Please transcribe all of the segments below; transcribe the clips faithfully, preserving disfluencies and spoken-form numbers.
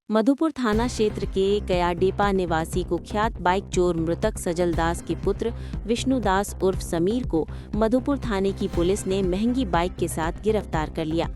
मधुपुर थाना क्षेत्र के कयाडेपा निवासी कुख्यात बाइक चोर मृतक सजल दास के पुत्र विष्णु दास उर्फ समीर को मधुपुर थाने की पुलिस ने महंगी बाइक के साथ गिरफ्तार कर लिया।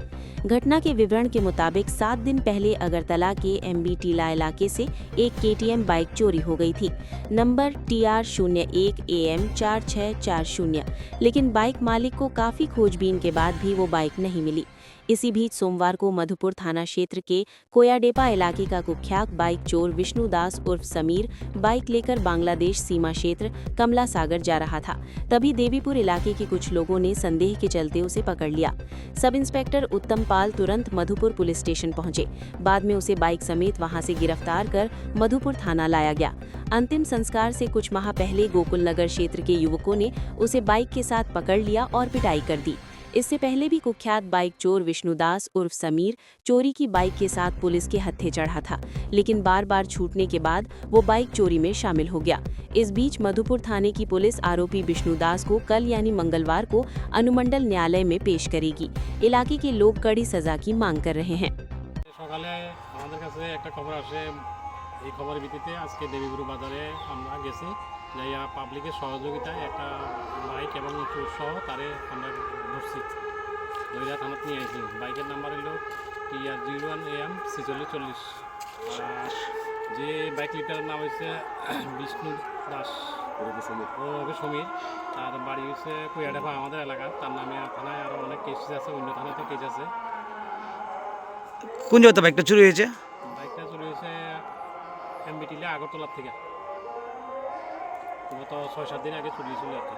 घटना के विवरण के मुताबिक, सात दिन पहले अगरतला के एमबी टीला इलाके से एक केटीएम बाइक चोरी हो गई थी। नंबर टी आर शून्य एक ए एम चार छः चार शून्य, लेकिन बाइक मालिक को काफी खोजबीन के बाद भी वो बाइक नहीं मिली। इसी बीच सोमवार को मधुपुर थाना क्षेत्र के कोयाडेपा इलाके का कुख्यात बाइक चोर विष्णु दास उर्फ समीर बाइक लेकर बांग्लादेश सीमा क्षेत्र कमला सागर जा रहा था। तभी देवीपुर इलाके के कुछ लोगों ने संदेह के चलते उसे पकड़ लिया। सब इंस्पेक्टर उत्तम पाल तुरंत मधुपुर पुलिस स्टेशन पहुंचे। बाद में उसे बाइक समेत वहां से गिरफ्तार कर मधुपुर थाना लाया गया। अंतिम संस्कार से कुछ माह पहले गोकुल नगर क्षेत्र के युवकों ने उसे बाइक के साथ पकड़ लिया और पिटाई कर दी। इससे पहले भी कुख्यात बाइक चोर विष्णु दास उर्फ समीर चोरी की बाइक के साथ पुलिस के हत्थे चढ़ा था, लेकिन बार-बार छूटने के बाद वो बाइक चोरी में शामिल हो गया। इस बीच मधुपुर थाने की पुलिस आरोपी विष्णु दास को कल यानी मंगलवार को अनुमंडल न्यायालय में पेश करेगी। इलाके के लोग कड़ी सजा की मांग कर रहे हैं। সকালে আমাদের কাছে একটা খবর আসে। এই খবরের ভিত্তিতে আজকে দেবীগুরু বাজারে আমরা গেছি। যাইয়া পাবলিকের সহযোগিতায় একটা বাইক এবং চোর সহ তারে আমরা ধরছি, ধরিয়া থানাত নিয়ে আইছি। বাইকের নাম্বার হইল টি আর জিরো ওয়ান এ এম ছেচল্লিশ চল্লিশ। আর যে বাইক লিডারের নাম হচ্ছে বিষ্ণু দাস, ওরফে সমীর। ওরফে সমীর। তার বাড়ি হচ্ছে কুয়াডাফা, আমাদের এলাকা। তার নামে থানায় আরও অনেক কেস আছে, অন্য থানাতে কেস আছে। কোন জায়গাতে বাইকটা চুরি হয়েছে? বাইকটা চুরি হয়েছে এমবিটিলা আগরতলার থেকে। গত ছয় সাত দিন আগে চুরি হয়েছিল আর কি।